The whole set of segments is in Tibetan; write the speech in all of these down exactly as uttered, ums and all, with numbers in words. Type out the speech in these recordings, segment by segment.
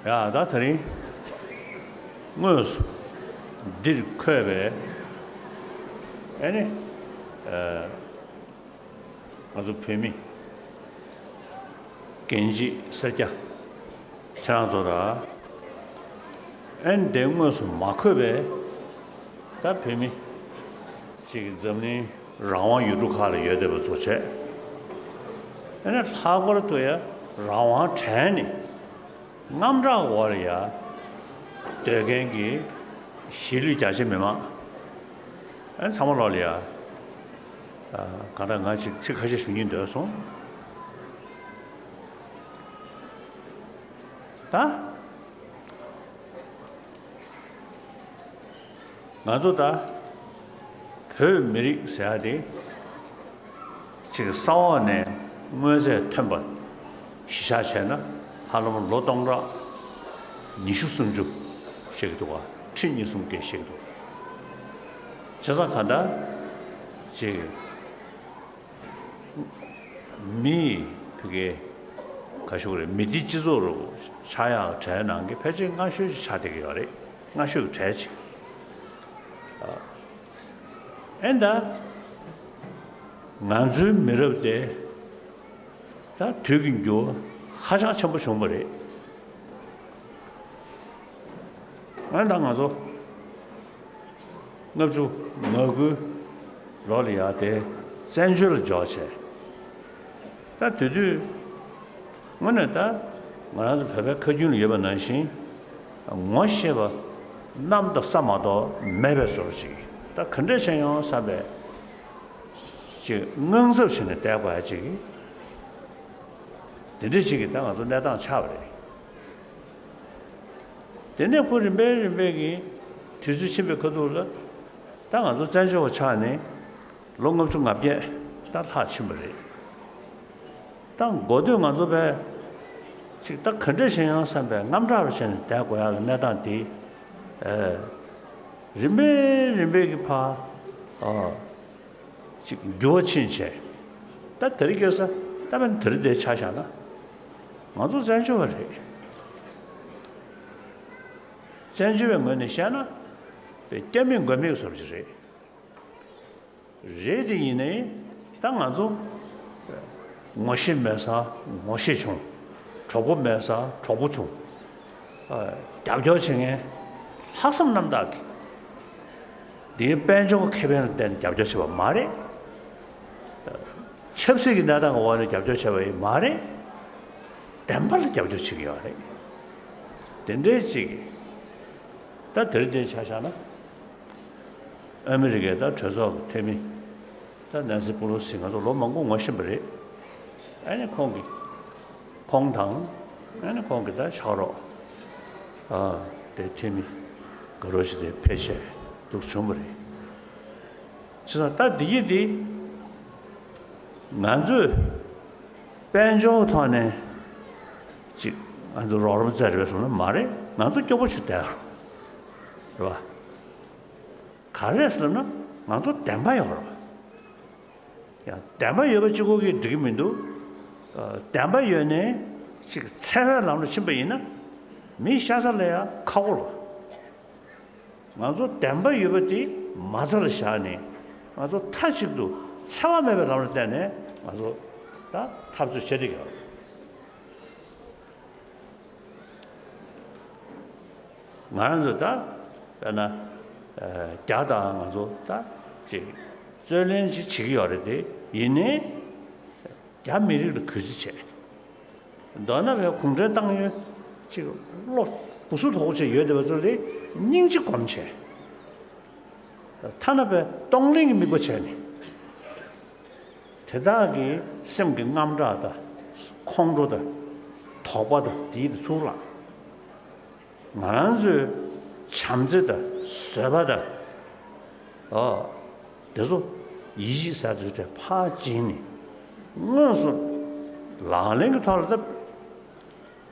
ཡ་ད་དེ་རིང་དངོས་སུ་འདིར་འཁོད་པའི་ཨ་ནི་ཨ་ང་ཚོ་བོད་མི་རྒན་བྱིས་སེར་སྐྱ་ཁྱེད་རང་ཚོ་དང་ཨ་ནི་དེ་དངོས་སུ་མ་འཁོད་པའི་ད་བོད་མི་ཅིག་འཛམ་གླིང་རང་དབང་ཡུལ་གྲུ་ཁག་ལ་ཡོད་བསྡད་པ་ཚོ་བྱས། ཨ་ནི་ལྷག་པར་དུ་ཡང་རང་དབང་དྲན་ནས། དངངས་སྐྲག་འོག་ལ་ཡ་སྡོད་མཁན་གྱི་གཞིས་ལུས་རྒྱ་ཆེ་མི་མང་ཨ་ཚང་མ་ལོག་ལ་ཡ་གང་ལྟར་ང་ཅིག་ཚིག་ཁ་ཤས་ཞུ་སྙིང་འདོད་སོང་། ད་ང་ཚོ་ད་བོད་མི་རིགས་ཟེར་ཡ་དེ་ཅིག་ས་འོག་ནས་དངོས་རྫས་ཐོན་པ་གཞི་བཞག་བྱས་ན་ཧ་ལམ་ལོ་སྟོང་ཕྲག་ཉི་ཤུ་སུམ་ཅུ་བཤད་ཀྱི་འདུག་བ། ཁྲི་གཉིས་གསུམ་བརྒལ་བཤད་ཀྱི་འདུག་བྱས་ཙང་གང་ལྟར་ཅིག་མི་ཕ་གི་ག་ཞུ་གི་རེད། མི་སྡེ་སྤྱི་ཚོགས་རུ་ཆགས་ཡག་གྲས་ནང་གི་ཕལ་ཆེར་སྔ་ཤོས་ཤིག་ཆགས་བསྡད་ཀྱི་ཡོད་རེད། སྔ་ཤོས་ཀྱི་གྲས་ཅིག་ཨེ་ད་ང་ཚོའི་མི་རབས་དེ་ད་དུས་ཀྱི་འགྱུར་བ་ཧ་ཅང་ཆེན་པོ་བྱུང་བ་རེད། ཨེ་ད་ང་ཚོ་ལྔ་བཅུ་ང་དགུ་ལོ་ལ་ཡར་དེ་བཙན་བྱོལ་ལ་འབྱོར་བྱས། ད་དེ་དུས་དངོས་གནས་ད་ང་རང་ཚོ་བོད་པའི་ཁ་རྒྱུན་ལ་ཡོད་པ་ནང་བཞིན་ངོ་ཤེས་པ་གནམ་དང་ས་མ་གཏོགས་མེད་པའི་བཟོ་འདྲ་ཅིག་ད་ག་འདྲ་བྱས་ཡོང་བསམ་པའི་ཅིག་དངངས་འཚབ་བྱས་ནས་བསྡད་དགོས་ཡ་ཅིག་དེ་འདྲ་ཅིག་གིས་ད་ང་ཚོ་གནས་སྟངས་ཆགས་པ་རེད། དེ་ནས་ཁོ་རིམ་པས་རིམ་པས་ཀྱིས་དུས་ཚོད་ཕྱིན་པའི་ཁ་ཐུག་ལ་ད་ང་ཚོ་བཙན་བྱོལ་བ་ཆགས་ནས་ལོ་ལྔ་བཅུ་ང་བརྒྱད་ད་ལྷག་ཕྱིན་པ་རེད། ད་འགོ་སྟོད་ང་ཚོ་བས་ཅིག་ད་ག་འདྲ་བྱས་ཡང་བསམ་པའི་དངངས་སྐྲག་རུ་བྱས་ནས་བསྡད་དགོས་ཡག་གི་གནས་སྟངས་དེ་ཨེ་རིམ་པས་རིམ་པས་ཀྱི་ཕར་ཨ། ཅིག་འགྱུར་བ་ཕྱིན་བྱས། ད་དེ་རིང་ཁ་སང་ད་དཔེར་ན་དེ་རིང་འདིར་ཆ་བཞག་ན། ང་ཚོ་བཙན་བྱོལ་བ་རེད། བཙན་བྱོལ་བའི་ངོས་ནས་བཤད་ན། དཔེ་སྐྱབས་མེད་མགོན་མེད་བཟོ་འདྲ་ཅིག་རེད། རེད་དེ་ཡིན་ནའི་ད་ང་ཚོ་ངོ་ཤེས་མེད་སར་ངོ་ཤེས་བྱུང་། གྲོགས་པོ་མེད་སར་གྲོགས་པོ་བྱུང་། རྒྱབ་སྐྱོར་བྱེད་མཁན་ལྷག་བསམ་རྣམ་དག་གིས་འདིའི་དཔལ་འབྱོར་ཁེ་ཕན་ལ་བརྟེན་ནས་རྒྱབ་སྐྱོར་བྱས་པ་མ་རེད། ཆབ་སྲིད་ཀྱི་གནས་སྟངས་ཀྱི་འོག་ནས་རྒྱབ་སྐྱོར་བྱས་པ་ཡང་མ་རེད། བདེན་པ་ལ་རྒྱབ་སྐྱོར་བྱེད་ཀྱི་ཡོད་རེད། དེ་འདྲའི་ཅིག་ད་དེ་རིང་འདིར་ཆ་བཞག་ན། ཨ་མི་རི་ཀའི་ད་གྲོས་ཚོགས་ཀྱི་འཐུས་མི་ད་ནན་སི་པོ་ལོ་སི་ང་ཚོ་ལོ་མང་པོ་ངོ་ཤེས་པ་རེད། ཨ་ནི་ཁོང་གིས་ཁོང་དང་ཨ་ནི་ཁོང་གི་ད་ཕྱག་རོགས་ཨ་དེ་འཐུས་མི་དགའ་རོགས་ཞིག་དེ་ཕེབས་བྱས་འདུག་བྱུང་བ་རེད། བྱས་ཙང་ད་འདི་ཡིན་འདི་ང་ཚོས་དཔལ་འབྱོར་ཐོག་ནས་ཅིག་ང་ཚོ་རོགས་རམ་བཙལ་རེད་པས་སོང་ན་མ་རེད། ང་ཚོ་སྐྱོ་པོ་ཞིག་བསྡད་རོགས་རེད་པ། ག་རེ་ཟེར་ན་ང་ཚོ་བདེན་པ་ཡོད་རེད་པ། ཡང་བདེན་པ་ཡོད་པ་གཅིག་པོ་གིས་འགྲིག་གི་མི་འདུག་བདེན་པ་ཡོད་ནས་ཅིག་འཚེ་བའི་ལམ་ལ་ཕྱིན་པ་ཡིན་ན་མི་ཤ་ཚ་ལ་ཡང་ཁག་པོ་རེད་པ། ང་ཚོ་བདེན་པ་ཡོད་པ་དེ་མ་རྩ་ལ་བཞག་ནས་ང་ཚོ་མཐའ་གཅིག་ཏུ་འཚེ་བ་མེད་པའི་ལམ་ལ་བརྟེན་ནས་ང་ཚོ་ད་འཐབ་རྩོད་བྱེད་བསྡད་ཀྱི་ཡོད་རེད། ང་རང་ཚོ་ད་དཔེར་ན་རྒྱ་དང་ང་ཚོ་ད་ཅིག་རྩོད་ལེན་ཅིག་བྱེད་ཀྱི་ཡོད་རེད་དེ་ཡིན་ནའི། རྒྱ་མི་རིགས་ལ་གུས་བརྩི་བྱས། མདོར་ན་བས་གུང་ཁྲན་ཏང་ཡོན་ཅིག་བློ་སྦུ་སུ་དོག་པོ་བྱས་ཡོད་བསྡད་པ་ཚོ་དེ་སྙིང་རྗེ་སྒོམ་བྱས། ཐ་ན་བས་གཏོང་ལེན་གྱི་དམིགས་པ་བྱས་ནས། དེ་དག་གི་སེམས་ཀྱི་དངངས་སྐྲག་དང་ཁོང་ཁྲོ་དང་དོགས་པ་དང་དེའི་ཚུར་ལ། ང་རང་ཚོའི་བྱམས་བརྩེ་དང་བཟོད་པ་དང་། ཨོ། དེ་ཚོ་ཡིད་ཆེས་ཟེར་དུས་དེ་ཕར་བྱིན་ནས་དངོས་སུ་ལག་ལེན་གྱི་ཐོག་ལ་ད་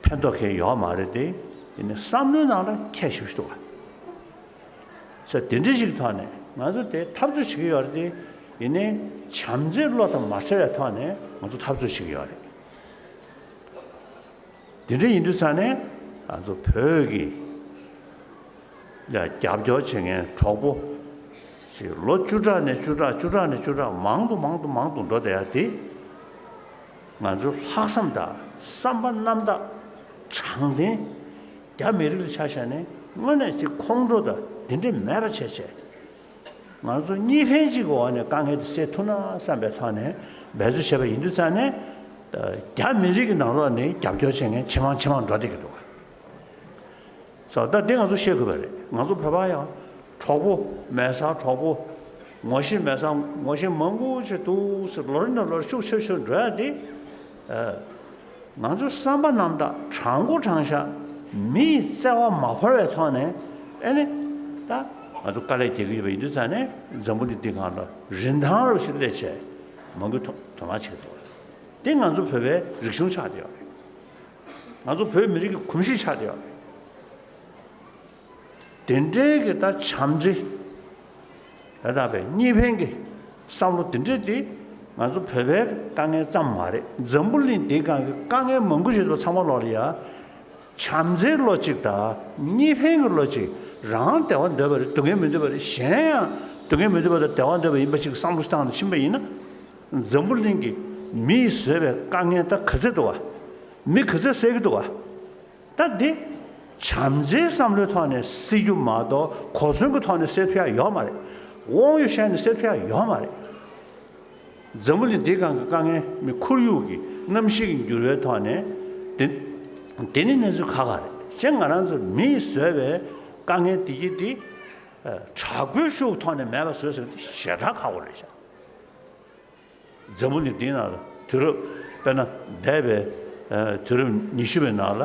ཕན་ཐོགས་ཁེལ་ཡོད་མ་རེད་དེ། ཡིན་ནའི་བསམ་བློའི་ནང་ལ་ཁྱད་ཞིབ་ཞིག་འདུག་བ། ས་དེ་འདྲ་ཞིག་ཐོག་ནས་ང་ཚོ་དེ་འཐབ་རྩོད་བྱེད་ཀྱི་ཡོད་རེད་དེ། ཡིན་ནའི་བྱམས་བརྩེའི་བློ་དང་མ་བྲལ་བའི་ཐོག་ནས་ང་ཚོ་འཐབ་རྩོད་བྱེད་ཀྱི་ཡོད་རེད། དེ་འདྲ་ཡིན་དུས་ཙང་ནས་ ང་ཚོ་བོད་ཀྱི་ལ་རྒྱབ་སྐྱོར་བྱེད་མཁན་གྲོགས་པོ་ཞིག་ལོ་བཅུ་ཕྲག་ནས་བཅུ་ཕྲག་བཅུ་ཕྲག་ནས་བཅུ་ཕྲག་མང་དུ་མང་དུ་མང་དུ་འགྲོ་བསྡད་ཡ་དེ། ང་ཚོའི་ལྷག་བསམ་དང་བསམ་པ་རྣམ་དག་དྲང་བདེན། རྒྱ་མི་རིགས་ལ་ཆ་བཞག་ནས་དངོས་གནས་ཅིག་ཁོང་ཁྲོ་དང་འདི་འདྲས་མེད་པ་བྱས་བྱས། ང་ཚོ་གཉིས་ཕན་གཅིག་གི་འོག་ནས་དཀའ་ངལ་དེ་སེལ་ཐུབ་ན་བསམ་པའི་ཐོག་ནས་འབད་རྩོལ་བྱས་པ་ཡིན་དུས་ཙང་ནས། རྒྱ་མི་རིགས་ཀྱི་ནང་ལོགས་ནས་རྒྱབ་སྐྱོར་བྱེད་མཁན་ཇེ་མང་ཇེ་མང་འགྲོ་བསྡད་ཀྱི་འདུག་ག། སོ་ད་དེ་ང་ཚོ་ཤེས་དགོས་པ་རེད། ང་ཚོ་བོད་པ་ཡང་གྲོགས་པོ་མེད་སར་གྲོགས་པོ། ངོ་ཤེས་མེད་སར་ངོ་ཤེས་མང་པོ་ཞིག་འདུག་ཟེར། ལོ་རེ་ནས་ལོ་རེ་ཤུགས་ཆེ་ཤོས་འགྲོ་ཡ་དེ། ང་ཚོའི་བསམ་པ་རྣམ་དག་དྲང་པོ་དྲང་བཞག་མི་ཡི་བརྩེ་བ་མ་བོར་བའི་ཐོག་ནས། ཨེ་ནི། ད་ང་ཚོ་དཀའ་ལས་རྒྱག་གི་ཡོད་པ་ཡིན་དུས་ཙང་ནས་འཛམ་བུ་གླིང་འདི་སྒང་ལ་རིན་ཐང་རུ་ཞིག་སླེབས་བྱས་མང་པོས་དོ་དོ་སྣང་བྱེད་ཀྱི་འདུག། དེ་ང་ཚོ་བོད་པའི་རིག་གཞུང་ཆགས་བསྡད་ཡོད་རེད། ང་ཚོ་བོད་མི་རིགས་ཀྱི་གོམས་གཤིས་ཆགས་བསྡད་ཡོད་རེད། དེ་འདྲའི་གི་ད་བྱམས་བརྩེ། ད་ལྟ་བའི་གཉིས་ཕན་གྱི་བསམ་བློ་དེ་འདྲས་དེ་ང་ཚོ་བོད་པའི་དཀའ་ངལ་ཙམ་མ་རེད། འཛམ་བུ་གླིང་འདིའི་སྒང་གི་དཀའ་ངལ་མང་པོ་ཞིག་འདུག། ཚང་མ་ལོག་ལ་ཡ། བྱམས་བརྩེའི་བློ་གཅིག་དང་གཉིས་ཕན་གྱི་བློ་གཅིག། རང་བདེ་བ་འདོད་པ་རེད། སྡུག་བསྔལ་མི་འདོད་པ་རེད། གཞན་ཡང་སྡུག་བསྔལ་མི་འདོད་པ་དང་བདེ་བ་འདོད་པ་ཡིན་པ་ཅིག་བསམ་བློ་བཏང་ནས་ཕྱིན་པ་ཡིན་ན། འཛམ་བུ་གླིང་གི་མི་ཡིས་བཟོས་པའི་དཀའ་ངལ་ད་ག་ཚད་འདུག་བ། མི་ག་ཚད་བསལ་གྱི་འདུག་བ། ད་འདི་བྱམས་བརྩེའི་བསམ་བློའི་ཐོག་ནས་སེལ་རྒྱུ་མ་གཏོགས་གོ་མཚོན་གྱི་ཐོག་ནས་སེལ་ཐུབ་ཡ་ཡོད་མ་རེད། དབང་ཡོད་བཤད་ནས་སེལ་ཐུབ་ཡ་ཡོད་མ་རེད། འཛམ་བུ་གླིང་འདིའི་སྒང་གི་དཀའ་ངལ་མི་ཁོར་ཡུག་གི་གནམ་གཤིས་ཀྱི་འགྱུར་བའི་ཐོག་ནས་དེ་དེ་ནི་གནས་ཚུལ་ཁག་ཁག་རེད། གཞན་ང་རང་ཚོ་མིས་བཟོས་པའི་དཀའ་ངལ་འདི་གྱིས་འདི་དྲག་པོའི་ཤུགས་ཐོག་ནས་མེད་པ་བཟོས་ཟེར་བ་འདི་ཞེ་དྲག་ཁག་པོ་རེད་ཤག། འཛམ་བུ་གླིང་འདིའི་ནང་ལ་དུས་རབས་དཔེར་ན་འདས་པའི་ཨ་དུས་རབས་ཉི་ཤུ་པའི་ནང་ལ་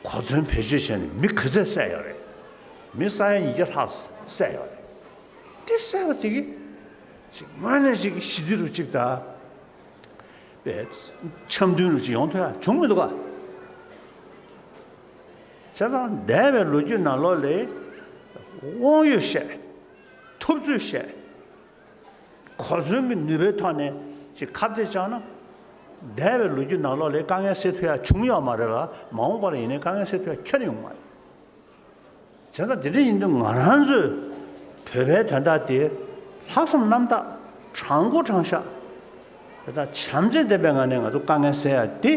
གོ་མཚོན་བེད་སྤྱོད་བྱས་ནས་མི་ག་ཚད་བསད་ཡོད་རེད། མི་ས་ཡ་ཉིས་བརྒྱ་ལྷག་བསད་ཡོད་རེད། དེ་བསད་པ་དེ་གི་ཅིག་དངོས་གནས་ཅིག་གི་ཞི་བདེ་རུ་ཅིག་དང་པའི་འཆམ་མཐུན་རུ་ཅིག་ཡོང་ཐུབ་ཡ་བྱུང་མི་འདུག་ག། བྱས་ཙང་འདས་པའི་ལོ་རྒྱུས་ནང་ལོགས་ལ་དབང་ཡོད་བཤད། ཐུབ་ཚོད་བཤད། གོ་མཚོན་གྱི་ནུས་པའི་ཐོག་ནས་ཅིག་ཁ་གཏད་བཅག་ན། འདས་པའི་ལོ་རྒྱུས་ནང་ལོགས་ལ་དཀའ་ངལ་སེལ་ཐུབ་ཡ་བྱུང་ཡོད་མ་རེད་ལ། མ་འོངས་པ་ལ་ཡིན་ནའི་དཀའ་ངལ་སེལ་ཐུབ་ཡ་ཁྱོན་ནས་ཡོང་མ་རེད། བྱས་ཙང་དེ་འདྲ་ཡིན་དུས་ང་རང་ཚོས་བོད་པའི་དོན་དག་དེ་ལྷག་བསམ་རྣམ་དག་དྲང་པོ་དྲང་བཞག། དེ་དག་བྱམས་བརྩེ་ལྡན་པའི་ངང་ནས་ང་ཚོ་དཀའ་ངལ་སེལ་ཡ་དེ་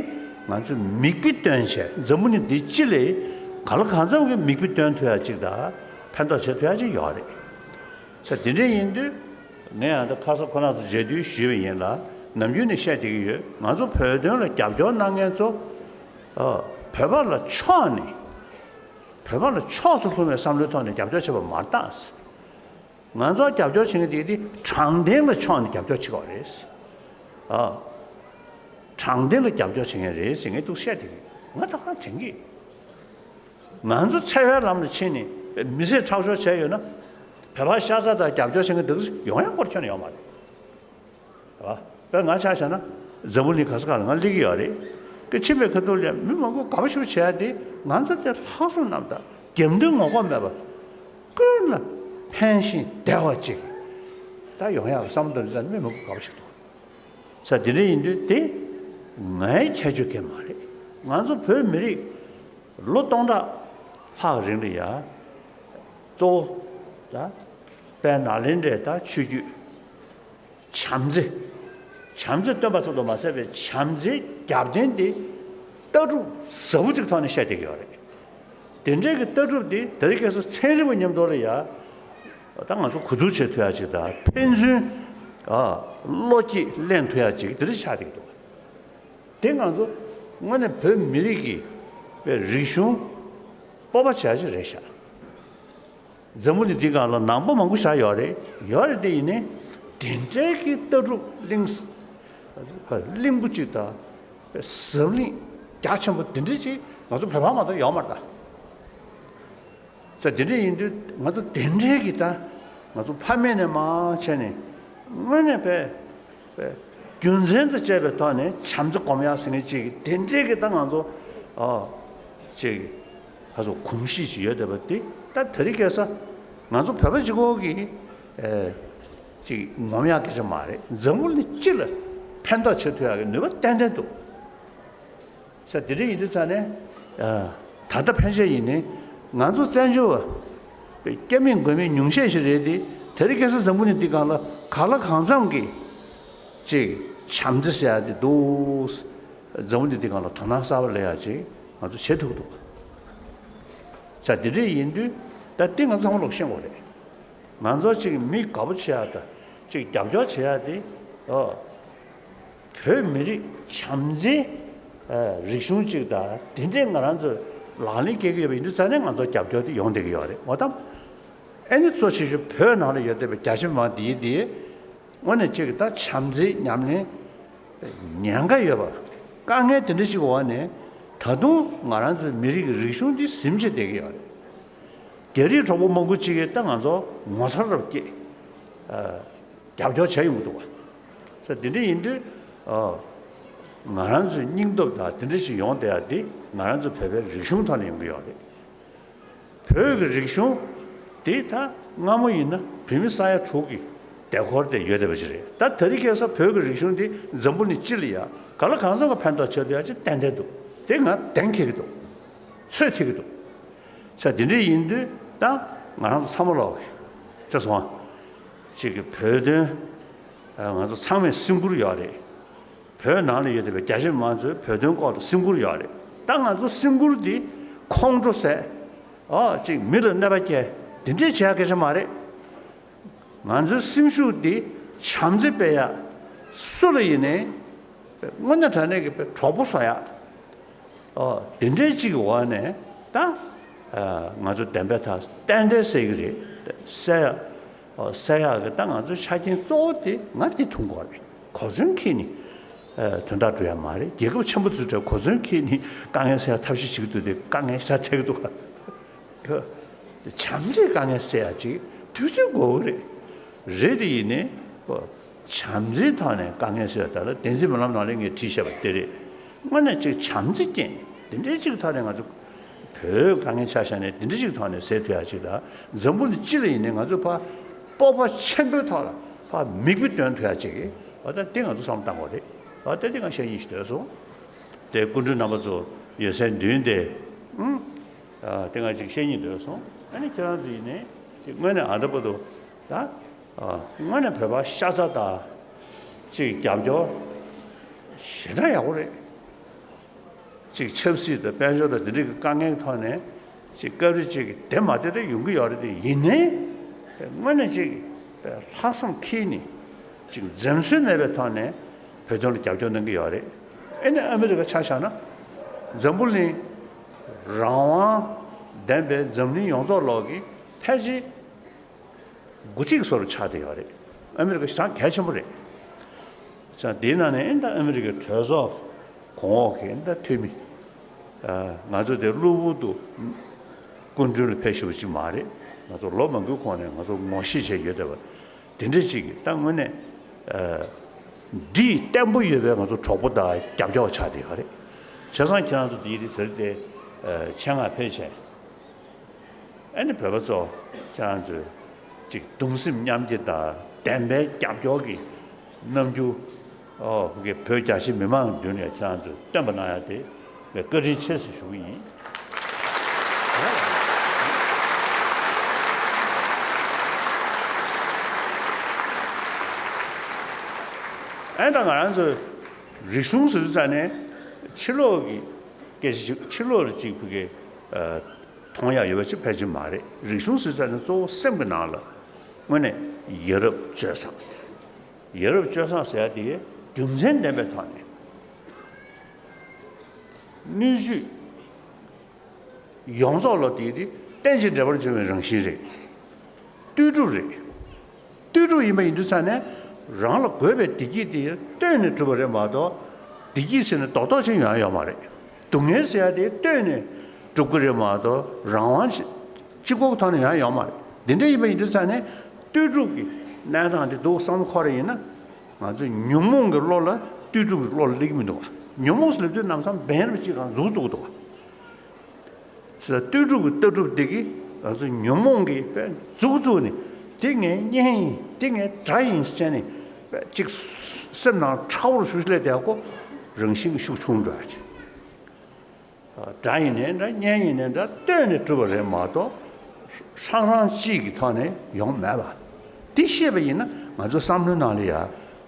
ང་ཚོས་མིག་དཔེ་སྟོན་བྱས། འཛམ་བུ་གླིང་འདི་སྤྱི་ལ་གང་ལ་གང་འཚམ་གྱི་མིག་དཔེ་སྟོན་ཐུབ་ཡ་ཅིག་དང་ཕན་ཐོགས་བྱེད་ཐུབ་ཡ་ཅིག་ཡོད་རེད། ས་དེ་འདྲ་ཡིན་དུས་ངས་ཡང་ད་ཁ་ས་ཁོ་རང་ཚོ་མཇལ་དུས་ཞུས་པ་ཡིན་ལ། ནམ་རྒྱུན་ནས་བཤད་བསྡད་ཀྱི་ཡོད། ང་ཚོ་བོད་དོན་ལ་རྒྱབ་སྐྱོར་གནང་མཁན་ཚོ་ཨ་བོད་པ་ལ་ཕྱོགས་ནས་བོད་པ་ལ་ཕྱོགས་སུ་ལྷུང་བའི་བསམ་བློའི་ཐོག་ནས་རྒྱབ་སྐྱོར་བྱེད་པ་མ་རེད་ད། ང་ཚོ་རྒྱབ་སྐྱོར་བྱེད་མཁན་དེ་དེ་དྲང་བདེན་ལ་ཕྱོགས་ནས་རྒྱབ་སྐྱོར་བྱེད་དགོས་རེད། ཨ། དྲང་བདེན་ལ་རྒྱབ་སྐྱོར་བྱེད་མཁན་རེད་ཟེར་ངས་འདུག་བཤད་བསྡད་ཀྱི་ཡོད། ང་ད་ག་རང་དྲན་གྱི་ཡོད། ང་ཚོ་འཚེ་བའི་ལམ་ལ་ཕྱིན་ནས་མི་ཚེ་ཁྲག་སྦྱོར་བྱས་ཡོད་ན། བོད་པ་ཤ་ཚ་དང་རྒྱབ་སྐྱོར་བྱེད་མཁན་འདུག་ཡོང་ཡ་སྐོར་ཁྱོན་ནས་ཡོད་མ་རེད། རེད་བ། དཔེར་ང་ཆ་བཞག་ན་འཛམ་བུ་གླིང་ག་ས་ག་ལ་ང་སླེབས་ཀྱི་ཡོད་རེད། ཀྱི་ཕྱིན་པའི་ཁ་ཐུག་ལ་མི་མང་པོ་དགའ་པོ་ཞེ་པོ་བྱས་ཏེ་ང་ཚོ་དེ་ལྷག་བསམ་རྣམ་དག་རྒྱབ་མདུན་ངོ་ལྐོག་མེད་པ་ཀུན་ལ་ཕན་ཞིང་བདེ་བ་ཅིག་ད་ཡོང་ཡག་བསམ་བློ་འདི་ཙམ་མི་མང་པོ་དགའ་པོ་ཞིག་འདུག་ས། དེ་འདྲ་ཡིན་དུས་དེ་ངའི་ཁྱད་ཆོས་གང་མ་རེད། ང་ཚོ་བོད་མི་རིགས་ལོ་སྟོང་ཕྲག་ལྷག་རིང་ལ་ཡ་གཙོ་བོ་ད་དཔལ་ནཱ་ལེནྡྲའི་ད་ཆོས་བརྒྱུད། བྱམས་བརྩེ། བྱམས་བརྩེ་སྟོན་པ་ཙམ་དུ་མ་ཟད་པའི་བྱམས་བརྩེའི་རྒྱབ་རྟེན་དེ་ལྟ་གྲུབ་ཟབ་པོ་ཅིག་ཐོག་ནས་བཤད་བསྡད་ཀྱི་ཡོད་རེད། དེ་འདྲའི་གི་ལྟ་གྲུབ་དེ་ད་རེས་ཁ་སང་ཚན་རིག་པ་མཉམ་དུ་ལ་ཡ། ད་ང་ཚོ་གོ་བསྡུར་བྱེད་ཐུབ་ཡ་ཅིག་དང་ཕན་ཚུན་ཨ་བློ་སྐྱེད་ལེན་ཐུབ་ཡ་ཅིག་དེ་འདྲ་ཆགས་བསྡད་ཀྱི་འདུག། དེ་ང་ཚོ་དངོས་གནས་བོད་མི་རིགས་ཀྱི་པའི་རིག་གཞུང་སྤོབས་པ་བྱ་ཡ་ཅིག་རེད་ཤག། འཛམ་བུ་གླིང་འདི་སྒང་ལ་ནང་པ་མང་པོ་བཞག་ཡོད་རེད། ཡོད་རེད་དེ་ཡིན་ནའི་དེ་འདྲའི་གི་ལྟ་གྲུབ་གླིང་ས་གླིང་བུ་གཅིག་དང་ཟབ་གླིང་རྒྱ་ཆེན་པོ་དེ་འདྲ་ཅིག་ང་ཚོ་བོད་པ་མ་གཏོགས་ཡོད་མ་རེད་ད། ས་དེ་འདྲ་ཡིན་དུས་ང་ཚོ་དེ་འདྲའི་གི་ད་ང་ཚོ་ཕ་མེས་ནས་མར་བྱས་ནས་དངོས་གནས་པའི་རྒྱུ་མཚན་དང་བཅས་པའི་ཐོག་ནས་བྱམས་བརྩེ་སྒོམ་ཡག་ཟེར་མཁན་ཅིག་དེ་འདྲའི་གི་ད་ང་ཚོ་ཨ་ཅིག་ཁ་སོ་གོམས་གཤིས་ཅིག་ཡོད་བསྡད་པ་དེ་ད་དེ་རིང་ཁ་སང་ང་ཚོ་བོད་པ་གཅིག་པོ་གི་ཨེ་ཅིག་ངོམ་ཡག་སྐད་ཆ་མ་རེད། འཛམ་བུ་གླིང་སྤྱི་ལ་ཕན་ཐོགས་བྱེད་ཐུབ་ཡག་གི་ནུས་པ་ཏན་ཏན་འདུག། ས་དེ་འདྲ་ཡིན་དུས་ཙང་ནས་ཨ་ ད་ལྟ་ཕན་ཆད་ཡིན་ནའི་ང་ཚོ་བཙན་བྱོལ་བ་སྐྱ་མིན་མགོ་མིན་ཉུང་ཤས་ཤིག་རེད་དེ། དེ་རིང་ཁ་སང་འཛམ་བུ་གླིང་འདི་སྒང་ལ་གང་ལ་གང་འཚམ་གྱི་ཅིག་བྱམས་བརྩེ་ཟེར་ཡ་དེ་འདུག། འཛམ་བུ་གླིང་འདི་སྒང་ལ་དོ་སྣང་གསར་པ་སླེབས་ཡ་ཅིག་ང་ཚོ་བྱེད་ཐུབ་འདུག། ས་འདི་འདྲས་ཡིན་དུས་ད་འདི་ང་ཚོ་ཚང་མ་ལོག་ཤེས་དགོས་རེད། ང་ཚོ་ཅིག་མི་དགའ་པོ་བྱེད་ཡ་ད་ཅིག་རྒྱབ་སྐྱོར་བྱེད་ཡ་དེ། ཨོ། བོད་མི་རིགས་བྱམས་བརྩེའི་ཨ་རིག་གཞུང་ཅིག་དང་དེ་འདྲས་ང་རང་ཚོས་ལག་ལེན་བཀལ་གྱི་ཡོད་པ་ཡིན་དུས་ཙང་ནས་ང་ཚོ་རྒྱབ་སྐྱོར་དེ་ཡོང་བསྡད་ཀྱི་ཡོད་རེད། འོ་ད་ཨ་ནི་གཙོ་ཆེ་ཤོས་བོད་ནང་ལ་ཡོད་བསྡད་པའི་རྒྱ་ཆེ་མི་མང་འདིའི་འདི་དངོས་གནས་ཅིག་ད་བྱམས་བརྩེའི་ཉམས་ལེན་ཉེན་ཁ་ཡོད་པ། དཀའ་ངལ་དེ་འདྲ་ཞིག་འོག་ནས་ད་དུང་ང་རང་ཚོའི་མི་རིགས་ཀྱི་རིག་གཞུང་འདི་ཟིན་བྱས་བསྡད་ཀྱི་ཡོད་རེད། རྒྱ་རིགས་གྲོགས་པོ་མང་པོ་ཅིག་གིས་ད་ང་ཚོ་ངོ་མཚར་རབ་སྐྱེས། ཨ། རྒྱབ་སྐྱོར་བྱས་ཡོང་གི་འདུག་བ། ས་འདི་འདྲ་ཡིན་དུས། ཨ། ང་རང་ཚོའི་སྙིང་སྟོབས་དང་འདི་འདྲ་ཞིག་ཡོང་བསྡད་ཡ་འདི་ང་རང་ཚོ་བོད་པའི་རིག་གཞུང་ཐོག་ནས་ཡོང་གི་ཡོད་རེད། བོད་ཀྱི་རིག་གཞུང་འདི་ད་སྔ་མོ་ཡིན་ན་བོད་མི་ས་ཡ་དྲུག་གི་ལྡེ་འཁོར་དེ་ཡོད་བསྡད་པ་ཞིག་རེད། ད་དེ་རིང་ཁ་སང་བོད་ཀྱི་རིག་གཞུང་འདི་འཛམ་བུ་གླིང་སྤྱི་ལ་ཡ་ག་ལ་གང་འཚམ་གྱི་ཕན་ཐོགས་བྱེད་ཐུབ་ཡ་ཅིག་ཏན་ཏན་འདུག། དེ་ང་གདེང་འཁེལ་གྱི་འདུག། ཚོད་ཐིག་གི་འདུག། ས་འདི་འདྲ་ཡིན་དུས་ད་ང་རང་ཚོ་ཚང་མ་ལོག་ཅེས་སོང་ང་། ཅིག་གི་བོད་དོན། ང་ཚོ་ཚང་མས་སེམས་ཁུར་ཡོད་རེད། བོད་ནང་ལ་ཡོད་བསྡད་པའི་རྒྱ་ཆེ་མང་ཚོས་བོད་དོན་སྐོར་དུ་སེམས་ཁུར་ཡོད་རེད། ད་ང་ཚོ་སེམས་ཁུར་འདི་ཁོང་ཁྲོ་ཟ། ཨོ་ཅིག་མི་ལ་གནོད་པ་སྐྱེལ། འདི་འདྲས་བྱེད་ཡ་སྐད་ཆ་མ་རེད། ང་ཚོའི་སེམས་ཤུགས་འདི་བྱམས་བརྩེ་སྤེལ་ཡ། སུ་ལ་ཡིན་ནའི་དངོས་གནས་དྲང་གནས་ཀྱི་གྲོགས་པོ་བཟོ་ཡ། ཨོ་དེ་འདྲའི་གཅིག་གི་འོག་ནས་ད་ང་ཚོ་བདེན་པའི་ཐག་ཏན་ཏན་གསལ་གྱི་རེད། གསལ་ཡ། ཨོ་གསལ་ཡག་གི་ད་ང་ཚོའི་ཆ་རྐྱེན་གཙོ་བོ་དེ་ང་འདི་མཐོང་གི་རེད། གོ་མཚོན་འཁྱེར་ནས་དོན་དག་སྒྲུབ་ཡ་མ་རེད། རྒྱལ་ཁབ་ཆེན་པོ་ཚོའི་གྲས་གོ་མཚོན་འཁྱེར་ནས་དཀའ་ངལ་སེལ་ཡ་ཐབས་ཤེས་བྱེད་ཀྱི་འདུག་དེ་དཀའ་ངལ་ཤ་ཚ་གི་འདུག་ག། བྱམས་བརྩེས་དཀའ་ངལ་སེལ་ཡ་ཅིག་དུས་ཚོད་དགོས་ཀྱི་རེད། རེད་དེ་ཡིན་ནའི་ཁོ་བྱམས་བརྩེའི་ཐོག་ནས་དཀའ་ངལ་སེལ་ཡ་ད་ལ་བདེན་ཚིག་སྨོན་ལམ་ནང་ལ་ངས་བྲིས་བཞག་པ་དེ་རེད། དངོས་གནས་ཅིག་བྱམས་བརྩེ་བསྐྱེད་ནས་དེ་འདྲའི་ཅིག་ཐོག་ནས་ང་ཚོ་བོད་དཀའ་ངལ་ཆ་བཞག་ནས་དེ་འདྲ་ཅིག་ཐོག་ནས་སེལ་ཐུབ་ཡ་ཅིག་ལ་འཛམ་བུ་གླིང་སྤྱི་ལ་ཡིན་ནའི་ང་ཚོ་ཕ་སྤོབས་པ་ཆེན་པོའི་ཐོག་ལ་ཕ་མིག་དཔེ་སྟོན་ཐུབ་ཡ་ཅིག་གི་འོ་ད་དེ་ང་ཚོ་བསམ་བློ་བཏང་དགོས་རེད། འོ་ད་དེ་ང་བཤད་སྙིང་ཞིག་འདོད་སོང་། དེ་སྐུ་མགྲོན་རྣམ་པ་ཚོ་ཡོད་སའི་མདུན་དེ། ཨང་། ཨ། དེ་ང་ཅིག་བཤད་སྙིང་འདོད་སོང་། ཨ་ནི་ཁྱེད་རང་ཚོ་ཡིན་ནའི་ཅིག་དངོས་གནས་ཨ་ད་པོ་དུ་ད། ཨ། དངོས་གནས་བོད་པ་ཤ་ཚ་དང་ཅིག་རྒྱབ་སྐྱོར་ཞེ་དྲག་ཡག་པོ་རེད། ཅིག་ཆབ་སྲིད་དང་དཔལ་འབྱོར་དང་འདི་འདྲ་གི་དཀའ་ངལ་གྱི་ཐོག་ནས་ཅིག་སྐབས་རེ་ཅིག་བདེ་མ་བདེ་དེ་ཡོང་གི་ཡོད་རེད་དེ་ཡིན་ནའི། དངོས་གནས་ཅིག་ལྷག་བསམ་འཁྱེར་ནས་ཅིག་འཛེམ་ཟོན་མེད་པའི་ཐོག་ནས་བོད་དོན་ལ་རྒྱབ་སྐྱོར་གནང་གི་ཡོད་རེད། ཨེ་ནི་ཨ་མི་རི་ཀ་ཆ་བཞག་ན་འཛམ་བུ་གླིང་རང་དབང་ལྡན་པའི་འཛམ་གླིང་ཡོངས་རྫོགས་ལོག་གི་ཕལ་ཆེར་འགོ་ཁྲིད་བཟོ་འདྲ་ཆགས་བསྡད་ཡོད་རེད། ཨ་མི་རི་ཀ་ཞེ་དྲག་གལ་ཆེན་པོ་རེད། ཙང་དེའི་ནང་ནས་ཨེ་ད་ཨ་མི་རི་ཀའི་གྲོས་ཚོགས་གོང་འོག་གི་ཨེ་ད་འཐུས་མི། ཨ། ང་ཚོ་དེ་གློ་བུར་དུ་སྐུ་མགྲོན་ལ་ཕེབས་ཞུ་བ་ཅིག་མ་རེད། ང་ཚོ་ལོ་མང་པོའི་གོང་ནས་ང་ཚོ་ངོ་ཤེས་བྱས་ཡོད་བསྡད་པ། དེ་འདྲ་ཅིག་གིས་ད་དངོས་གནས། ཨ། འདི་བརྟན་པོ་ཡོད་པའི་ང་ཚོ་གྲོགས་པོ་དང་རྒྱབ་སྐྱོར་བ་ཆགས་བསྡད་ཡོད་རེད། བྱས་ཙང་ཁྱེད་རང་ཚོ་འདིའི་དེ་དེ་རིང་དེ། ཨ། ཆེད་མངགས་ཕེབས་བྱས། ཨ་ནི་བོད་པ་ཚོ་ཁྱེད་རང་ཚོས་ཅིག་གདུང་སེམས་མཉམ་སྐྱེད་དང་བདེན་པའི་རྒྱབ་སྐྱོར་གྱི་རྣམ་འགྱུར། ཨོ་གི་བོད་རྒྱ་ཆེ་མི་མང་གི་མདུན་ལ་ཁྱེད་རང་ཚོས་སྟོན་པ་གནང་ཡ་དེ་ངས་བཀའ་དྲིན་ཆེ་ཟེར་ཞུ་གི་ཡིན། ཨ་ནི་ད་ང་རང་ཚོའི་རིག་གཞུང་ཟེར་དུས་ཙང་ནས་ཕྱི་ལོགས་ཀྱི་སྐད་ཆ་ཅིག་ཕྱི་ལོགས་ལ་ཅིག་བོད་ཀྱི། ཨ། མཐོང་ཡག་ཡོད་པ་ཅིག་ཕལ་ཆེར་མ་རེད། རིག་གཞུང་ཟེར་ཙང་ནི་གཙོ་བོ་སེམས་ཀྱི་ནང་ལ་དངོས་གནས་ཡ་རབས་སྤྱོད་བཟང་། ཡ་རབས་སྤྱོད་བཟང་ཟེར་ཡ་དེ་རྒྱུ་མཚན་ལྡན་པའི་ཐོག་ནས་སྣོད་བཅུད་ཡོངས་རྫོགས་ལ་དེ་དེ་རྟེན་ཅིང་འབྲེལ་བར་འབྱུང་བའི་རང་བཞིན་རེད། ལྟོས་གྲུབ་རེད། ལྟོས་གྲུབ་ཡིན་པ་ཡིན་དུས་ཙང་ནས་རང་ལ་དགོས་པའི་བདེ་སྐྱིད་དེ་ལྟོས་ནས་གྲུབ་པ་རེད་མ་གཏོགས་བདེ་སྐྱིད་ཟེར་ནས་རྡོག་རྡོག་ཅིག་ཡོང་ཡ་ཡོད་མ་རེད། སྡུག་བསྔལ་ཟེར་ཡ་དེ་ལྟོས་ནས་གྲུབ་ཀྱི་རེད་མ་གཏོགས་རང་དབང་གཅིག་པོ་གི་ཐོག་ནས་ཡོང་ཡ་ཡོད་མ་རེད། དེ་འདྲ་ཡིན་པ་ཡིན་དུས་ཙང་ནས་ལྟོས་གྲུབ་ཀྱི་གནས་སྟངས་དེ་འདུག་བསམ་བློ་འཁོར་བ་ཡིན་ན་ང་ཚོས་ཉོན་མོངས་ཀྱི་བློ་ལ་ལྟོས་གྲུབ་ཀྱི་བློ་ལ་སླེབས་ཀྱི་མི་འདུག་བ། ཉོན་མོངས་ཟེར་ལབ་དུས་ལམ་སང་འབེན་རབ་ཅིག་རང་འཛུགས་བཅུག་འདུག་བ། ཟེར་ལྟོས་གྲུབ་ཀྱི་ལྟ་གྲུབ་དེ་གིས་ང་ཚོ་ཉོན་མོངས་ཀྱི་དཔེ་འཛུགས་བཙུགས་ནས་དེ་ངའི་གཉེན་ཡིན་དེ་ངའི་དགྲ་ཡིན་ཟེར་ནས་དཔེ་གཅིག་སེམས་ནང་ཁྲ་བོར་ཞུ་སླེབས་བསྡད་ཀོ་རང་བཞིན་གྱིས་ཤུགས་ཆུང་འགྲོ་ཡ་ཅིག་སྒྲ་ཡིན་ནའི་འདྲ། བརྙན་ཡིན་ནའི་འདྲ། ལྟོས་ནས་གྲུབ་པ་རེད་མ་གཏོགས་ཧྲང་ཧྲང་གཅིག་གི་ཐོག་ནས་ཡོང་མེད་པ། འདི་ཤེས་པ་ཡིན་ན་ང་ཚོའི་བསམ་བློའི་ནང་ལ་ཡ་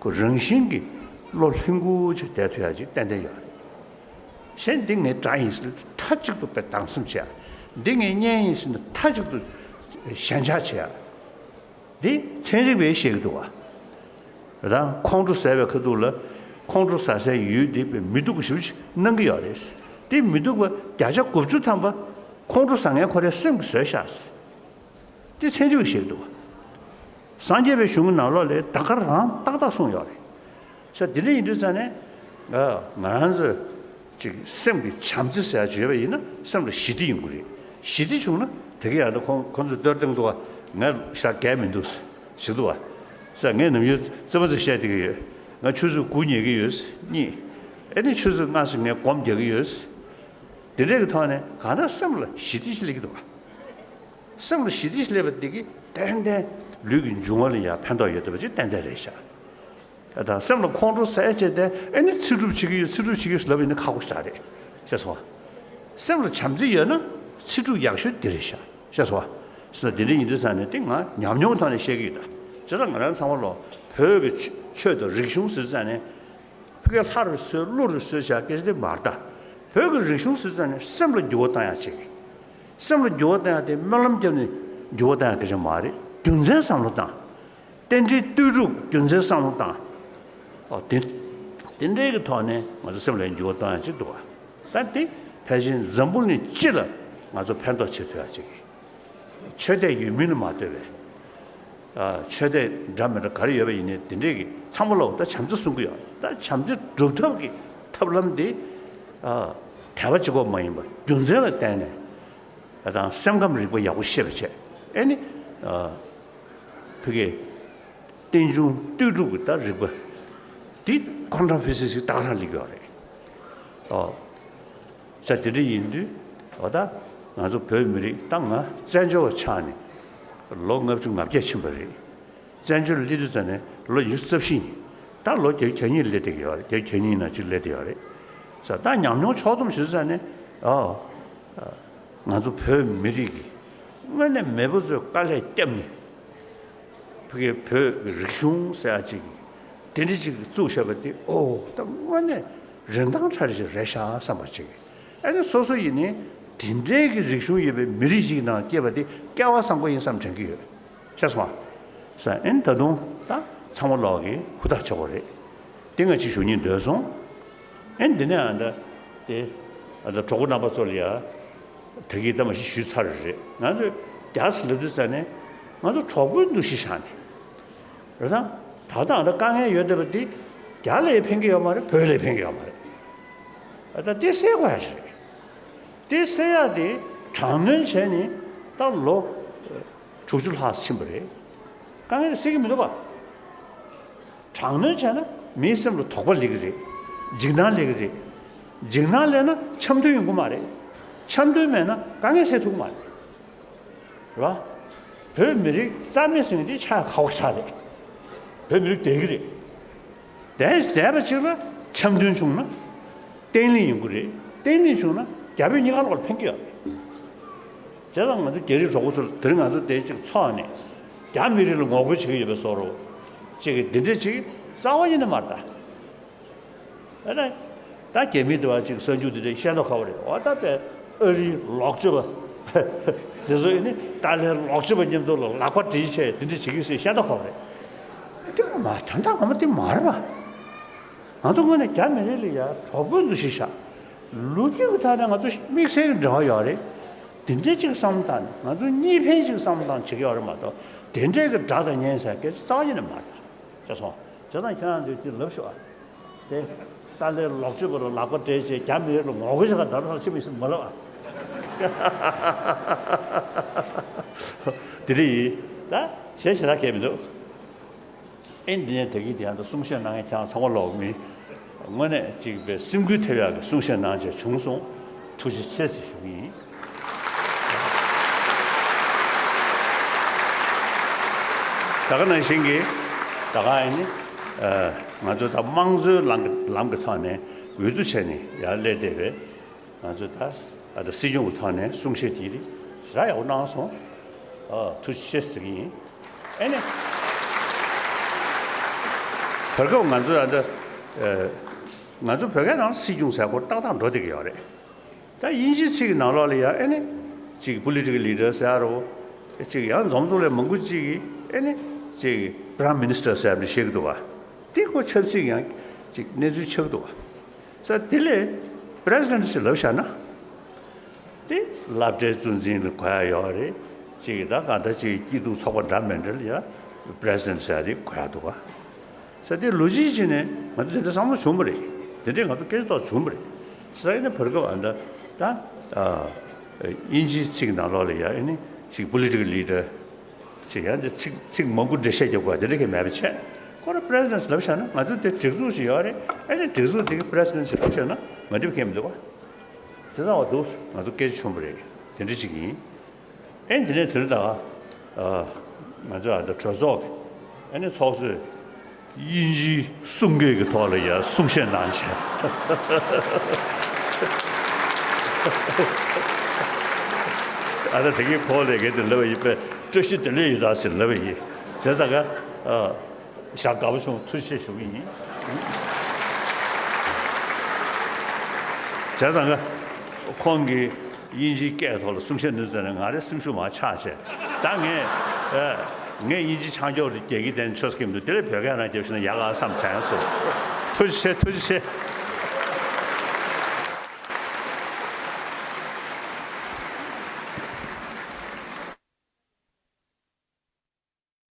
ཁོ་རང་བཞིན་གྱིས་བློ་ལྷིང་གུ་ཅིག་བསྡད་ཐུབ་ཡ་ཅིག་ཏན་ཏན་ཡོད་རེད། གཞན་འདི་ངའི་སྒྲ་ཡིན་ཟེར་ནས་མཐའ་གཅིག་ཏུ་དཔེ་སྡང་སེམས་བྱེད་ཡ། འདི་ངའི་བརྙན་ཡིན་ཟེར་ནས་མཐའ་གཅིག་ཏུ་ཞེན་ཆགས་བྱེད་ཡ། འདི་ཚན་རིག་པས་བཤད་ཀྱི་འདུག་བ། ད་ཁོང་ཁྲོ་ཟ་བའི་ཁ་ཐུག་ལ་ཁོང་ཁྲོ་ཟ་སའི་ཡུལ་འདི་དཔེ་མི་སྡུག་པ་ཞེ་པོ་ཅིག་སྣང་གི་ཡོད་རེད། འདི་མི་སྡུག་པ་བརྒྱ་ཆ་དགུ་བཅུ་ཐམ་པ་ཁོང་ཁྲོ་ཟ་མཁན་ཁོ་རའི་སེམས་ཀྱིས་བཟོས་ཤག་འདི་ཚན་རིག་པས་བཤད་ཀྱི་འདུག་བ། སངས་རྒྱས་པའི་གཞུང་གི་ནང་ལོགས་ལ་ད་ག་རང་ཏག་ཏག་གསུངས་ཡོད་རེད། ས་འདི་འདྲ་ཡིན་དུས་ཙང་ནས་ང་རང་ཚོ་ཅིག་སེམས་ཀྱི་བྱམས་བརྩེ་ཟེར་ཡ་ཅིག་ཡོད་པ་ཡིན་ན་སེམས་ལ་ཞི་བདེ་ཡོང་གི་རེད། ཞི་བདེ་བྱུང་ན་དེ་ག་ཡང་ད་ཁོང་ཁོང་ཚོས་གཏོར་སྟངས་འདུག་བ། ང་ཤ་གས་མི་འདུག་ཞིག་འདུག་བ། ས་ངས་ནམ་རྒྱུན་རྩེད་མོ་ཚོ་བཤད་བསྡད་ཀྱི་ཡོད། ང་ཆུ་ཚོད་དགུ་ཉལ་གྱི་ཡོད། གཉིས། ཨེ་ནི་ཆུ་ཚོད་ལྔ་ཙམ་ངས་སྒོམ་རྒྱག་གི་ཡོད། དེ་འདྲའི་གི་ཐོག་ནས་གང་ལྟར་སེམས་ལ་ཞི་བདེ་ཞིག་སླེབས་ཀྱི་འདུག་བ། སེམས་ལ་ཞི་བདེ་ཞིག་སླེབས་པ་དེ་གིས་ཏན་ཏན་ལུས་ཀྱི་འབྱུང་བ་ལ་ཡང་ཕན་ཐོགས་ཡོད་བསྡད་པ་ཅིག་ཏན་ཏན་རེད་ཤག་ད་སེམས་ལ་ཁོང་ཁྲོ་ཟ་ཡ་བྱས་ཏེ་ཨེ་ནི་ཚེ་སྒྲུབ་བྱེད་ཀྱི་ཡོད། ཚེ་སྒྲུབ་བྱེད་ཀྱི་ཡོད་ཟེར་ལབ་ཡིན་ན་ཁག་པོ་ཞེ་དྲག་རེད། ཤེས་སོང་བ། སེམས་ལ་བྱམས་བརྩེ་ཡོད་ན་ཚེ་སྒྲུབ་ཡག་ཤོས་འདི་རེད་ཤག་ཤེས་སོང་བ། ས་དེ་འདྲ་ཡིན་དུས་ཙང་ནས་དེ་ང་ཉམས་མྱོང་ཐོག་ནས་བཤད་ཀྱི་ཡོད་ད། བྱས་ཙང་ང་རང་ཚང་མ་ལོ་བོད་ཀྱི་ཆོས་དང་རིག་གཞུང་ཟེར་ཙང་ནས། ཕ་གིའི་ལྷ་རུ་གསོལ་ཀླུ་རུ་གསོལ་བྱ་སྐད་ཆ་དེ་མ་རེད་ད། བོད་ཀྱི་རིག་གཞུང་ཟེར་ཙང་ནས་སེམས་ལ་འགྱུར་བ་བཏང་ཡག་ཅིག་སེམས་ལ་འགྱུར་བ་བཏང་ཡག་དེ་སྨོན་ལམ་བརྒྱབ་ནས་འགྱུར་བ་བཏང་ཡག་སྐད་ཆ་མ་རེད། རྒྱུ་མཚན་བསམ་བློ་བཏང་། རྟེན་འབྲེལ་ལྟོས་གྲུབ་རྒྱུ་མཚན་བསམ་བློ་བཏང་། ཨོ་དེ་དེ་འདྲའི་གི་ཐོག་ནས་ང་ཚོ་སེམས་ལ་འགྱུར་བ་བཏང་ཡག་ཅིག་འདུག་བ། ད་དེ་ཕལ་ཆེར་འཛམ་བུ་གླིང་སྤྱི་ལ་ང་ཚོ་ཕན་ཐོགས་བྱེད་ཐུབ་ཡག་ཅིག་ཆོས་དད་ཡོད་མིན་ལ་མ་ལྟོས་པའི། ཨ་ཆོས་དད་འདྲ་མི་འདྲ་ག་རེ་ཡོད་པ་ཡིན་ནའི་དེ་འདྲས་ཀྱི་ཚང་མ་ལོག་ད་བྱམས་བརྩེ་གསུང་གི་ཡོད། ད་བྱམས་བརྩེ་སྒྲུབ་ཐབས་ཀྱི་ཐབས་ལམ་དེ་ཨ་དད་པ་གཅིག་པོ་མ་ཡིན་པར་རྒྱུ་མཚན་ལ་བརྟེན་ནས་ཨ་དང་སེམས་ཁམས་རིག་པ་ཡག་པོ་ཤེས་པ་བྱས། ཨེ་ནི་ཨ་ཕ་གིའི་རྟེན་འབྱུང་ལྟོས་གྲུབ་ཀྱི་ད་རིག་པ་འདི་ཁོང་ཁྲོ་ཕི་སི་སི་ད་ག་རང་ལེགས་ཡོད་རེད། ཨོ། ས་དེ་འདྲ་ཡིན་དུས་འོ་ད་ང་ཚོ་བོད་མི་རིགས་ད་ང་བཙན་བྱོལ་བ་ཆགས་ནས་ལོ་ལྔ་བཅུ་ང་བརྒྱད་ཕྱིན་པ་རེད། བཙན་བྱོལ་སླེབས་དུས་ཙམ་ནས་ལོ་ཉི་ཤུ་རྩ་བཞི་ཡིན། ད་ལོ་བརྒྱད་ཅུ་གྱ་གཉིས་སླེབས་བསྡད་ཀྱི་ཡོད་རེད། བརྒྱད་ཅུ་གྱ་གཉིས་ནང་གཅིག་སླེབས་བསྡད་ཡོད་རེད། ས་ད་ཉམས་མྱོང་ཕྱོགས་བསྡོམས་ཞུ་ཙམ་ནས་ཨོ། ང་ཚོ་བོད་མི་རིགས་ཀྱི་དངོས་གནས་མེས་པོ་ཚོས་དཀའ་ལས་བརྒྱབ་ནས་ཕ་གི་བོད་ཀྱི་རིག་གཞུང་ཟེར་ཡ་ཅིག་དེ་འདྲ་ཅིག་བཙུགས་བཞག་པ་དེ་ཨོ་ད་དངོས་གནས་རིན་ཐང་ཕྲ་རེ་ཞིག་རེད་ཤག་བསམ་པ་ཅིག་ཨ་ནི་སོ་སོ་ཡིན་ནའི་དེ་འདྲའི་གི་རིག་གཞུང་ཡོད་པའི་མི་རིགས་ཤིག་ནང་སྐྱེས་པ་དེ་སྐལ་བ་བཟང་པོ་ཡིན་བསམ་དྲན་གྱི་ཡོད། ཤེས་སོང་ང་། ས་ཨེན་ད་དུང་ད་ཚང་མ་ལོག་གི་ཧུར་ཐག་བྱེད་དགོས་རེད། དེ་ང་ཅིག་ཞུ་སྙིང་འདོད་སོང་། ཨེན་དེ་ནས་ཨ་ད་དེ་ཨ་ད་གྲོགས་པོ་རྣམ་པ་ཚོ་ལ་ཡ་ད་གི་ད་མ་ཤི་ཞུས་ཚར་རེད། ང་ཚོ་རྒྱ་སི་ལབ་དུས་ས་ནས་ང་ཚོ་གྲོགས་པོའི་འདུ་ཤེས་བཞག་ནས་རེད་ད། ད་ལྟ་ཨ་ད་དཀའ་ངལ་ཡོད་བསྡད་པ་དེ་རྒྱ་ལ་ཡ་ཕན་གི་ཡོད་མ་རེད། བོད་ལ་ཡ་ཕན་གི་ཡོད་མ་རེད། ཨ་ད་དེ་སེལ་དགོས་ཡ་ཞིག་རེད། དེ་སེལ་ཡ་དེ་དྲག་གནོན་བྱས་ནས་ད་ལོ་དྲུག་ཅུ་ལྷག་ཕྱིན་པ་རེད། དཀའ་ངལ་སེལ་གྱི་མི་འདུག་ག་དྲག་གནོན་བྱས་ན་མིའི་སེམས་ལ་དོགས་པ་སླེབས་ཀྱི་རེད། འཇིགས་སྣང་སླེབས་ཀྱི་རེད། འཇིགས་སྣང་སླེབས་ན་འཆམ་མཐུན་ཡོང་གི་མ་རེད། འཆམ་མཐུན་མེད་ན་དཀའ་ངལ་སེལ་ཐུབ་ཀྱི་མ་རེད། རེད་བ། བོད་མི་རིགས་རྩ་མེད་ཟེར་མཁན་དེ་ཆགས་ཁག་པོ་ཆགས་རེད། བོད་མི་རིགས་བསྡད་ཀྱི་རེད། བསྡད་བསྡད་པ་ཅིག་ལ་འཆམ་མཐུན་བྱུང་ན་བརྟན་ལྷིང་ཡོང་གི་རེད། བརྟན་ལྷིང་བྱུང་ན་རྒྱ་བོད་གཉིས་ཀ་ལོག་ལ་ཕན་གྱི་ཡོད་རེད། བྱས་ཙང་ང་ཚོ་རྒྱ་རིགས་གྲོགས་པོ་ཚོར་དེ་རིང་ང་ཚོ་དེ་གཅིག་ཚོགས་ནས་རྒྱ་མི་རིགས་ལ་ངོ་རྒོལ་བྱེད་ཀྱི་ཡོད་པའི་བཟོ་འདྲ་ཅིག་གི་འདི་འདྲ་ཅིག་རྩ་བ་ཉིད་ནས་མ་རེད་ད། ཨ་ད་ད་རྒྱ་མི་དེ་བ་ཅིག་གསར་འགྱུར་འདི་འདྲ་བཤད་མདོག་ཁ་པོ་རེད། འོ་ད་པའི་ཨ་རིའི་ལོག་སྤྱོད་པ་དེ་ཚོ་ཡིན་ནི་ཏཱ་ལའི་ལོག་སྤྱོད་པ་མཉམ་དུ་ལ་ལག་པ་སྦྲེལ་བྱས་འདི་འདྲ་བྱེད་ཀྱི་ཟེར་བཤད་མདོག་ཁ་པོ་རེད། དེ་མ་དོན་དག་ངོ་མ་དེ་མ་རེད་པ། ང་ཚོ་དངོས་གནས་རྒྱ་མི་རིགས་ལ་ཡ་གྲོགས་པོའི་འདུ་ཤེས་བཞག་ལོ་རྒྱུས་ཀྱི་ཐད་ནས་ང་ཚོ་དམིགས་བསལ་གྱི་འབྲེལ་བ་ཡོད་རེད། དེ་འདྲའི་ཅིག་བསམ་བློ་བཏང་ནས་ང་ཚོ་གཉིས་ཕན་ཅིག་བསམ་བློ་བཏང་བྱེད་ཀྱི་ཡོད་རེད་མ་གཏོགས་དེ་འདྲའི་གི་དགྲ་དང་གཉེན་ཟེར་སྐད་ཆ་རྩ་བ་ཉིད་ནས་མ་རེད། ཅེས་སོང་། བྱས་ཙང་ཁྱེད་རང་ཚོས་དེ་ལབ་ཤོག་ཨ། དེ་ཏཱ་ལའི་ལོག་སྤྱོད་པ་ལ་ལག་པ་སྦྲེལ་བྱས་རྒྱ་མི་རིགས་ལ་ངོ་རྒོལ་བྱེད་ག་ད་རུང་ཕྱི་མི་སྲིད་མ་ལབ་ཨ། དེ་རེད་ཡིན། ད་གཞན་ཞེ་དྲག་གས་མི་འདུག་ཨེ་འདི་ནས་ད་གིན་དེ་ཡང་ད་གསུང་བཤད་གནང་མཁན་ཁྱེད་རང་ཚང་མ་ལོག་མི་དངོས་གནས་གཅིག་པའི་སེམས་འགུལ་ཐེབས་ཡག་གི་གསུང་བཤད་གནང་བྱས་བྱུང་སོང་། ཐུགས་རྗེ་ཆེ་ཟེར་ཞུ་གི་ཡིན། ད་ག་ནང་བཞིན་གྱི་ད་ག་ཨ་ནི་ང་ཚོ་ད་དམངས་གཙོའི་ལམ་ལམ་གྱི་ཐོག་ནས་འོས་བསྡུ་བྱས་ནས་ཡར་སླེབས་བསྡད་པའི་ ང་ཚོས་ད་ཨ་ད་སྲིད་སྐྱོང་གི་ཐོག་ནས་གསུང་བཤད་དེ་རིགས་ཞེ་དྲག་ཡག་པོ་གནང་སོང་། ཨ་ཐུགས་རྗེ་ཆེ་ཟེར་གྱི་ཡིན། ཨེ་ནས་བར་སྐབས་ང་ཚོས་ཨ་ད་ཨ་ང་ཚོ་བོད་སྐད་ནང་སྲིད་སྐྱོང་ཟེར་སྐོར་ཏག་ཏག་འགྲོ་བསྡད་ཀྱི་ཡོད་རེད། ད་དབྱིན་ཇིའི་ཚིག་གི་ནང་ལོགས་ལ་ཡ་ཨེ་ནི་ཅིག་political leader ཟེར་ཡ་རོ། ཅིག་ཡང་འཛོམས་འཛོམས་ལས་མང་པོ་ཅིག་གིས་ཨེ་ནི་ཅིག་Prime Minister ཟེར་ཡ་འདྲ་བཤད་ཀྱི་འདུག་བ། དེ་ཁོ་ཆབ་སྲིད་ཡང་ཅིག་གནས་ཚུལ་ཆགས་ཀྱི་འདུག་བ། ས་དེ་ལས་President ཟེར་ལབ་བཞག་ན། དེ་སློབ་གྲྭའི་གཙོ་འཛིན་ལ་གོ་ཡ་ཡོད་རེད། ཅིག་ད་གང་ལྟར་ཅིག་སྐྱིད་སྡུག་ཚོགས་པ་འདྲ་མི་འདྲ་ལ་ཡ་President ཟེར་ཡ་དེ་གོ་ཡ་འདུག་བ། ས་དེ་ལོ་རྒྱུས་ཀྱི་ནས་ང་ཚོ་དེ་འདྲ་བསམ་བློ་བྱུང་བ་རེད། དེ་འདྲས་ང་ཚོ་སྐད་ཆ་ཏོག་བྱུང་བ་རེད། ས་ཡིན་ན་བར་སྐབས་ཨ་འདྲ་ད་ཨ་དབྱིན་ཇིའི་ཚིག་ནང་ལོགས་ལ་ཡ་ཨེ་ནི་ཅིག་political leader ཅིག་ཡང་དེ་ཚིག་ཚིག་མང་པོ་འགྲེལ་བཤད་རྒྱབ་དགོས་དེ་འདྲ་གས་མེད་པ་བྱས། ཁོ་ར་President ལབ་བཞག་ན་ང་ཚོ་དེ་སྒྲིག་འཛུགས་ཤིག་ཡོད་རེད། ཨེ་ནི་སྒྲིག་འཛུགས་དེ་གི་President ཞིག་ལབ་བཞག་ན་མ་འགྲིག་གས་མི་འདུག་བ། དེ་ཚང་བ་འདུག་ང་ཚོ་སྐད་ཆ་བྱུང་བ་རེད། དེ་འདྲ་ཅིག་ཡིན། ཨེ་འདི་ནས་དེ་རིང་ད་ང་ཚོ་ཨ་ད་གྲོས་ཚོགས་ཀྱི་ཨེ་ནི་ཚོགས་གཙོས་དབྱིན་ཇིའི་གསུང་སྐད་ཀྱི་ཐོག་ལ་ཡང་གསུང་བཤད་གནང་བྱས། ཨ་ད་དེ་གའི་ཁོག་ལས་གལ་ཏེ་ལབ་པ་ཡིན་པས་བཀྲ་ཤིས་བདེ་ལེགས་ཡོད་ད་ཟེར་ལབ་པ་ཡིན། བྱས་ཙང་ཀ་ཨ། ཞག་དགའ་པོ་བྱུང་ཐུགས་རྗེ་ཆེ་ཞུ་གི་ཡིན། བྱས་ཙང་ཀ་ཁོང་གིས་དབྱིན་ཇིའི་སྐད་ཐོག་ལ་གསུང་བཤད་གནང་ཙང་ནས་ང་རའི་སེམས་ཤུགས་མར་ཆག་བྱས། ད་ངས་ཨེ་ངས་དབྱིན་ཇི་ཆང་སྐྱོར་དེ་རྒྱག་གི་དེ་ནས་ཆོས་སྐྱིད་མི་འདུག་དེ་ལས་བོད་སྐད་ནང་རྒྱབ་ཤེས་ན་ཡག་ག་བསམ་དྲན་སོང་། ཐུགས་རྗེ་ཆེ་ཐུགས་རྗེ་ཆེ།